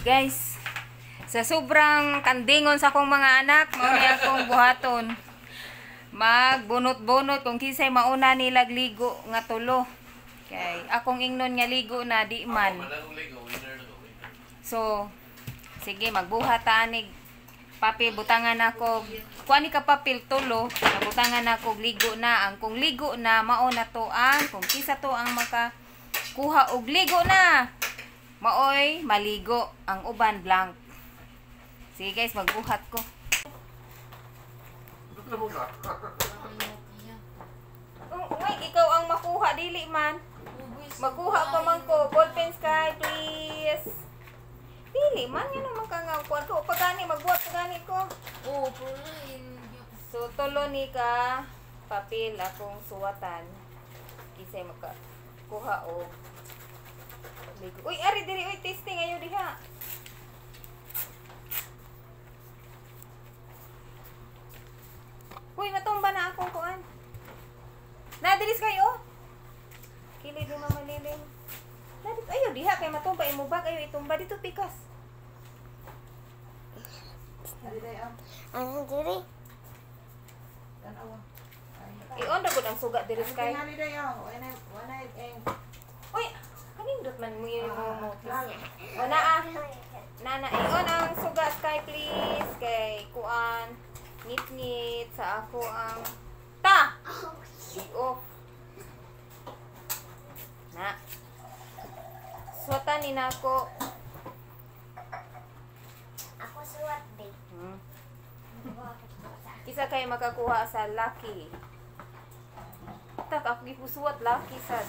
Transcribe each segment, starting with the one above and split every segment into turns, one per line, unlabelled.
Guys, sa sobrang kandingon sa akong mga anak, mao ni akong buhaton. Magbunot-bunot kung kinsay mauna nilag ligo nga tulo. Kay akong ingnon nga ligo na di man. So, sige, magbuhat ta anig papel, butangan ako. Kuha ni ka papel tulo, butangan ako ligo na. Ang kung ligo na, mao na to ang kung kinsa to ang makakuha og ligo na. Maoy maligo, ang uban blank. Sige guys, magbuhat ko. Uy, ikaw ang makuha, dili man. Makuha pa man ko. Ballpen, Sky, please. Dili man, yun ang magkangakuan ko. Pagani, magbuhat pagani ko. So, tulo ni ka papel akong suwatan. Kisay makakuha o ligo. Uy, ari diri, uy, testing ayo diha. Uy, matumba na akong kuan. Na diri kayo. Kili di mama liling. Na dito ayo diha kay matumba imo bag ayo itumba dito pikas.
Ano diri?
Tanawa.
I-on ra gud ang suga diri kay. Uy, kanindot man mo yung mo. O naa. Nana, i-on ang suga Sky please kay kuan ngit-ngit sa ako ang ta. I-off. Na. Suwatan ni nako.
Ako suwat be.
Kisa kay makakuha sa lucky. Tak ako gipusuwat lucky sad.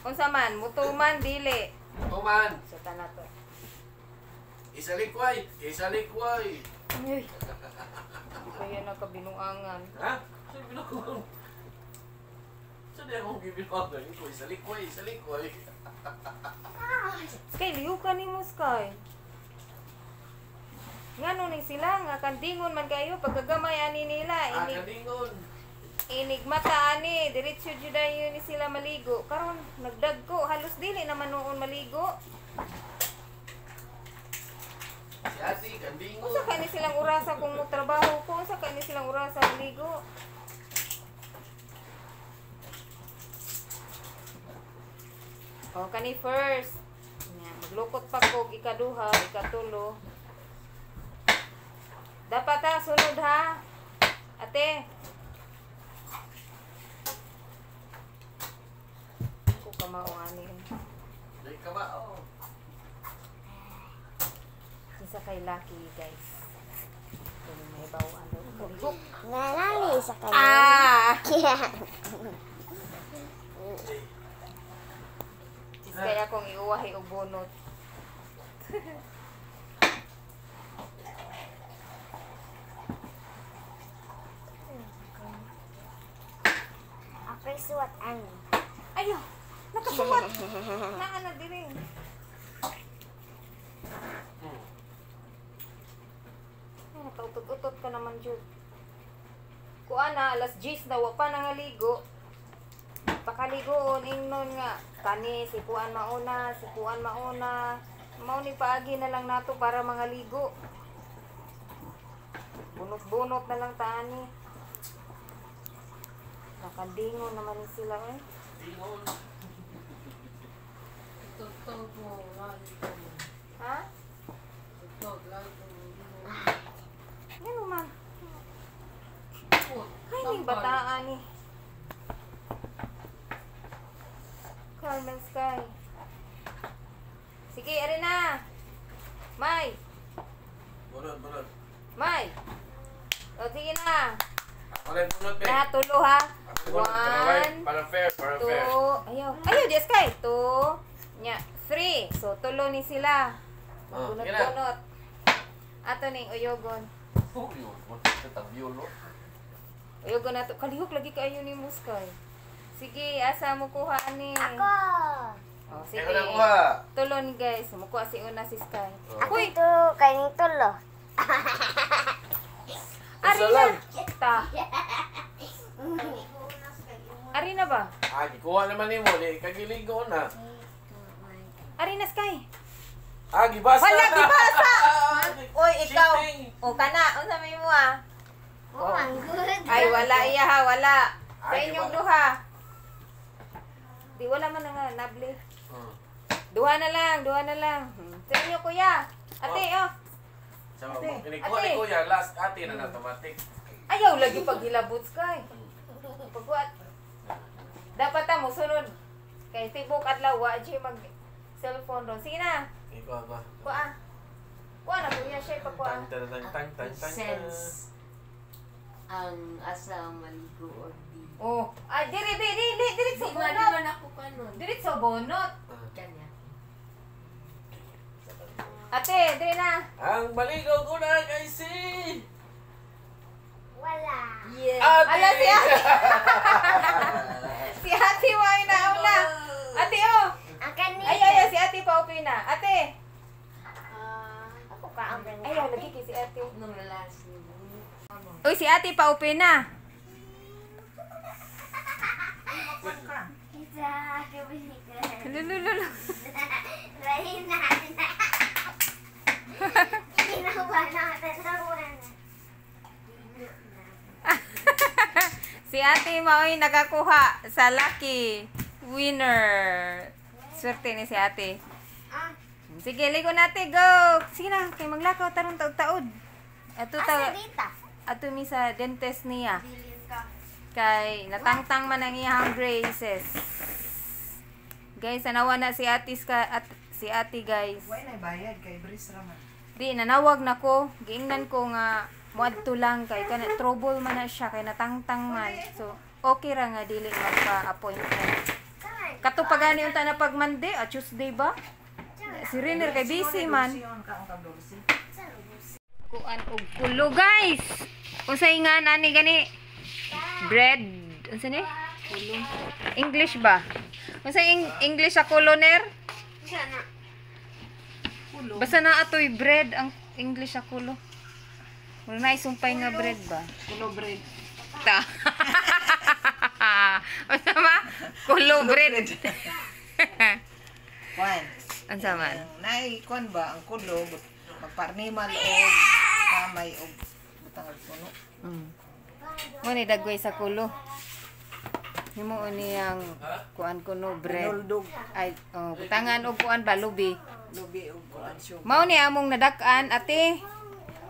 Unsa man, mutuman dili.
Mutuman.
Suwatan na to.
Isalikway, isalikway.
Ay. Kaya nakabinuangan.
Ha? Sa binuangan? Sa di akong gibinuangan ko, isalikway, isalikway.
Sky, liyo ka ni mo, Sky. Ngano ni sila nga kandingon man kayo pagkagamay ani nila inig,
kandingon.
Inig mata ani diretso jud dayon ni sila maligo. Karon nagdagko halos dili naman noon maligo.
Si ate kandingon.
Unsa ka ni silang orasa kung mo trabaho ko? Unsa ka ni silang orasa maligo? O kani first. Nya, maglukot pa ko ikaduha, ikatulo. Dapat ha, sunod ha. Ate. Ko kamao ani.
Dai kamao.
Kinsa kay lucky guys. Kung may bawaan daw kalihok.
Nalali sa kanya.
Ah. Sis kaya akong iuwahi og bunot.
Ako'y suwat ani.
Ayo, nakasuwat. Naa na diri. Ay, nakautot-utot ka naman, Jud. Kuan na, alas 10 na, wa pa nangaligo. Pakaligoon, ingnon nga. Kani, si kuan mauna, si kuan mauna. Mao ni paagi na lang nato para mangaligo. Bunot-bunot na lang taani. Nakadingon naman ni sila eh.
Dingon.
Ha? Ngano man? Ay, ning bataan ni. Carmen Sky. Sige, ari na. May.
Bunot, bunot.
May. O, sige na.
Ako rin bunot, be.
Na, tulo ha.
Ako bunot.
1,
Para fair, para fair.
2, ayaw. Ayaw, di Sky. 2, nya, 3. So, tulo ni sila.
Oh, sige na.
Bunot-bunot. Ato ning uyogon.
Uyogon. Katabyolo.
Uyogon na to. Kalihok lagi kayo ni mo, Sky. Sige, asa mo kuha ni?
Ako.
Oh, sige.
Ikaw na kuha.
Tulon guys. Mukuha si una si Sky.
Ako
Uy,
ito kay ni tulo.
Ari
Isa
na.
lang.
Ta. Ari na ba?
Ah, gikuha naman nimo di kagiligo na.
3, 2, 1.
Ari na Sky.
Ah, gibasa.
Wala, gibasa! Oy, ikaw.
Cheating.
O kana, unsa may mo ah?
Oh, ang good.
Ay, wala iya ha, wala. Sa
Ay,
inyong
di ba?
duha. Di wala man na nga nabli.
Oh.
Duha na lang, duha na lang. Sa inyo kuya. Ate, oh.
So,
Ate.
kinikuha ni
Ate.
kuya last ate na automatic.
Ayaw lagi paghilabot kay. Pagkuat. Dapat ta mo sunod kay tibok adlaw wa jud mag cellphone ron. Sige na.
Ikaw ba?
Kuha. Kuha na kuya siya pagkuha.
Tang tang tang tang tang tang.
Sense. Ang asa maligo or di.
Oh, ay diri di di di diri sa
Di man
bunot.
man ako kanon.
Diri sa bunot.
Kanya.
Ate, diri na.
Ang baligaw ko na kay si
Wala.
Yeah.
Ate.
Ala si ate. Si ate mo ay nauna. Ate oh.
Ang kanina.
Ay ay ay, si ate pa okay na. Ate.
Ako ka ang kanina.
Ayaw lagi kay si ate.
Nung last ni
Uy, si ate pa okay na.
Isa, kabalikan.
Lulululu.
Lain na. Ginawa na, tanawa na.
Si ate mao'y nakakuha sa lucky winner. Swerte ni si ate.
Ah,
Sige, ligo natin. Go! Sige na, kay maglakaw tarong taod-taod. Ato
asa
ta
dita?
ato mi sa dentist niya.
Bilin ka.
Kay natangtang man ang iyang braces. Guys, anawa na si ate ska at si ate guys.
Why na bayad kay Bris raman?
Di nanawag na ko, giingnan ko nga muadto lang kay kana trouble man na siya kay natangtang man. So okay ra nga dili magpa-appointment.
Saan?
Kato pa gani unta na pag Monday, a Tuesday ba? Si Riner kay busy man.
Siyon ka ang kagdulsi.
Saan?
Kuan og kulo guys. Unsay nga nani gani? Bread. Unsa ni? Kulo. English ba? Unsay English sa kulo ner?
Saan na?
Basta na atoy bread ang English sa kulo. Wala na isumpay nga bread ba?
Kulo bread.
Ta. Unsa ma? Kulo bread.
Kwan.
Unsa man?
Ang nay kwan ba ang kulo magparnimal og kamay og butang og puno.
Mo ni dagway sa kulo. Himo ni ang kuan kuno bread.
Pinuldog,
Ay, oh, butangan og kuan ba lubi.
lubi og kuan sugar.
Mao ni among nadak-an ate.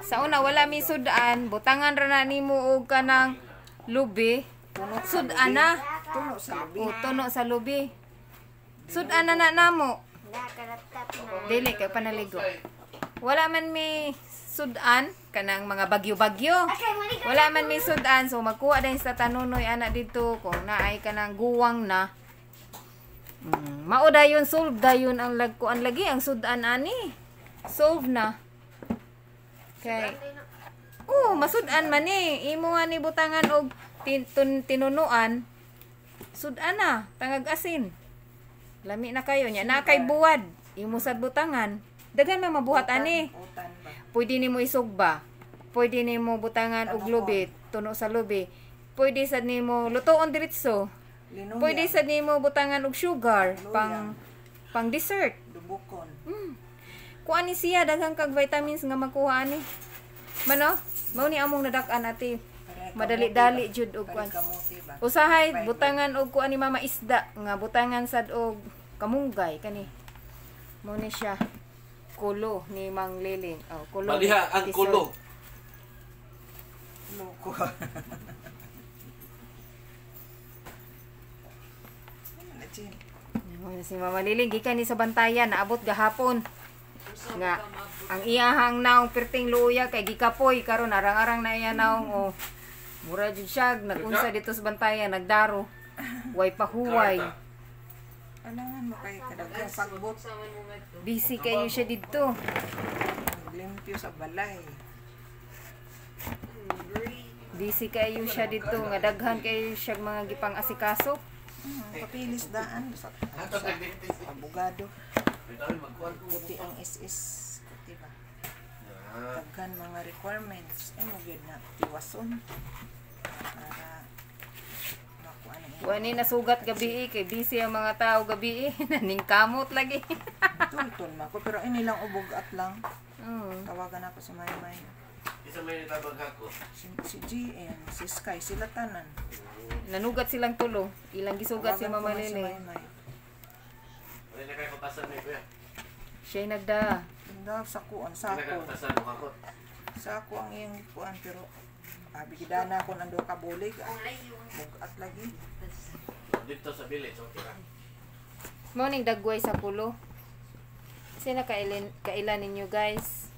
Sa una wala mi sudan, butangan ra na nimo og kanang lubi. Sudan na.
Tuno sa lubi.
O tuno sa lubi. Sudan na na namo.
Nakaratap na.
Dili kay panaligo. Wala man mi sudan kanang mga bagyo-bagyo.
Okay, maligo.
Wala man mi sudan so magkuha din sa tanunoy ana dito kung naay kanang guwang na. Mao dayon solve dayon ang lagkuan lagi ang sudan ani. Solve na. Kay Oh, masud-an man ni. Imo nga ni butangan og tinunuan. Sud-an na, tangag asin. Lami na kayo nya. Na kay buwad. Imo sad butangan. Daghan man mabuhat ani.
Utan ba?
Pwede nimo isugba. Pwede nimo butangan og lubi, tuno sa lubi. Pwede sad nimo lutoon diretso.
Linuya.
Pwede sad nimo butangan og sugar pang pang dessert.
Dubukon.
Kuan ni siya daghang kag vitamins nga makuha ani. Mano, mao ni among nadak-an ate.
Parehag
Madali-dali
kamote ba?
jud og kuan.
Parehag kamote ba?
Usahay butangan og kuan ni mama isda nga butangan sad og kamunggay kani. Mao ni siya kulo ni Mang Liling. Oh, kulo. ni
Baliha ang
Tisoy.
kulo.
Loko. Ano na, Chin?
Mao na si Mama Liling gikan ni sa bantayan naabot gahapon. Nga ang iyahang naong perting luya kay gikapoy karon arang-arang na iya naong oh. Mura jud siya nagunsa dito sa bantayan nagdaro. Way pahuway.
Alangan mo kay kadaghang pagbot.
Busy kayo siya didto.
Limpyo sa balay.
Busy kayo siya didto nga daghan kayo siya mga gipang asikaso.
Papilis daan sa abogado. Kuti ang SS. Kuti ba? Daghan mga requirements. Ay mo gyud na tiwason para makuha ang
Wa ni nasugat gabi eh, kay busy ang mga tao gabi eh. Naningkamot lagi.
Tultol ma ko pero ini lang ubog at lang.
Mm.
Tawagan ako si Maymay.
Isa may nitabang ako.
Si GM, si Sky, sila tanan.
Nanugat silang tulo. Ilang gisugat si
Tawagan ko
Mama
man si
Lily.
Maymay.
Wala na kayo kutasan ni kuya.
Siya'y nagda.
Tunda sa kuan,
Wala
sako.
kayo kutasan mo ako.
Sako ang iyang kuan pero abi gidana ko nando ka bulig. Bugat lagi.
Dito sa village, okay ra.
Morning dagway sa kulo. Sina kailin kailan ninyo guys?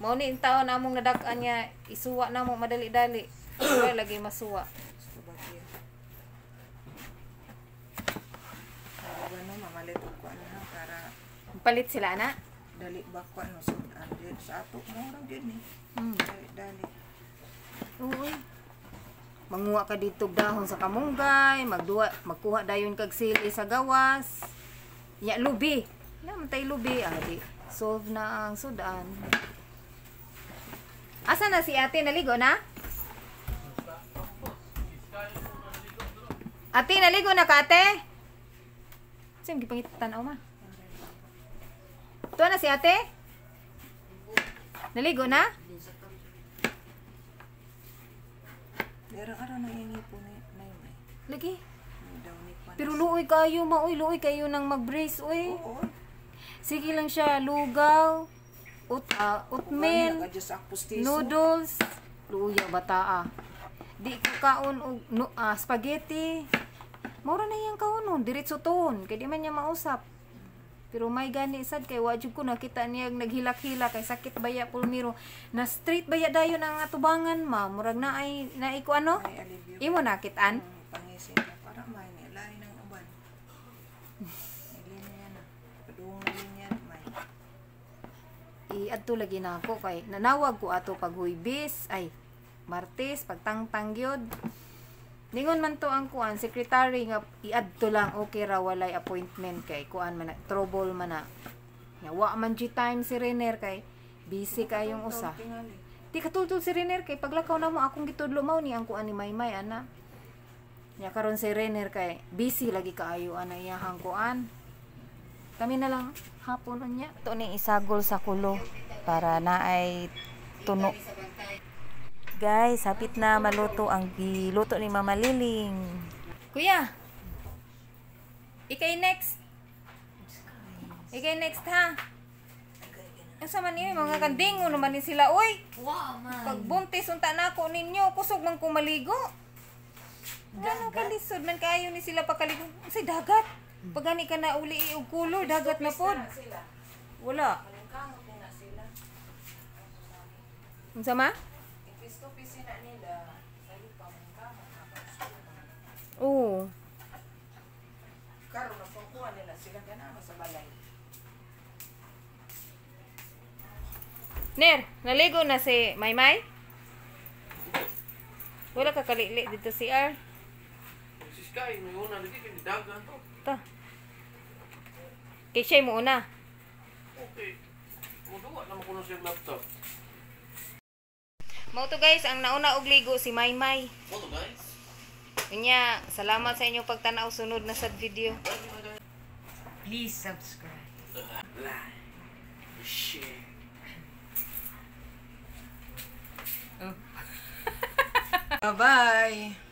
Mao ni taon among nadak-an niya isuwa na mo madali-dali. Wala lagi masuwa.
Slovakia. Tawagan no mamalit og kuan ha para
Palit sila na.
dali ba kuan no sudan di sa ato mo ra gyud ni. Dali dali.
Uy. Manguha ka dito og dahon sa kamunggay, magduwa, magkuha dayon kag sili sa gawas. Ya lubi. Na man tay lubi ah, di. Solve na ang sudan. Asa na si ate naligo na? Ate naligo na ka ate? Saan gipangitan tanaw ma? Tuwa na si ate? Naligo na?
Pero aron na iyang ipo ni Maymay.
Lagi.
Ni daw ni kuan.
Pero luoy kayo, maoy, luoy kayo nang mag-brace, uy.
Oo.
Sige lang siya, lugaw, oatmeal,
Nag-adjust ak pustiso.
noodles, luya bataa. Di ko kaon og no, spaghetti. Mura na iyang kaonon, diretso ton, kay di man niya mausap. Pero may gani sad kay wa jud ko nakita niya naghilak-hilak kay sakit baya pulmiro. Na straight baya dayon ang atubangan ma, murag na ay naay ko ano?
May alivio.
Imo nakitaan?
Pangisin na para may nilay ng uban. May linya na. Padung na linya may.
Iadto lagi na ako kay nanawag ko ato pag Huybis ay Martes pagtangtang gyud. Ningon man to ang kuan secretary nga iadto lang okay ra walay appointment kay kuan man na, trouble man na. Nga wa man g time si Renner kay busy kayong usa.
Tingali.
Di katultol si Renner kay paglakaw na mo akong gitudlo mao ni ang kuan ni Maymay ana. Nya karon si Renner kay busy lagi kaayo ana iyahang kuan. Kami na lang hapon unya. Ito ni isagol sa kulo para naay tuno. Guys, hapit na maluto ang giluto ni Mama Liling. Kuya, ikay next. Ikay next ha. Asa man yun, mga kandingo naman ni sila, oy.
Wow, man.
Pagbuntis unta na ako ninyo, kusog man ko maligo. Gano kalisod man kaayo ni sila pakaligo. Unsay dagat? Pag gani ka na uli og color, dagat na pod. Wala.
Kamot na sila.
Unsa ma?
Ipisto-pisi na nila. Sa lupa mong kamot na
Oo.
Karon nagpangkuha nila sila ganama sa balay.
Ner, naligo na si Maymay? Wala ka kalili dito si R.
Si Sky, may una lagi kay dagan to.
Ta. Kay siya mo una.
Okay. Muduwa na mo kuno siyang laptop.
Mao to guys, ang nauna og ligo si Maymay.
Mo to guys.
Unya, salamat sa inyong pagtanaw sunod na sad video.
Please subscribe.
Like, share.
Bye-bye.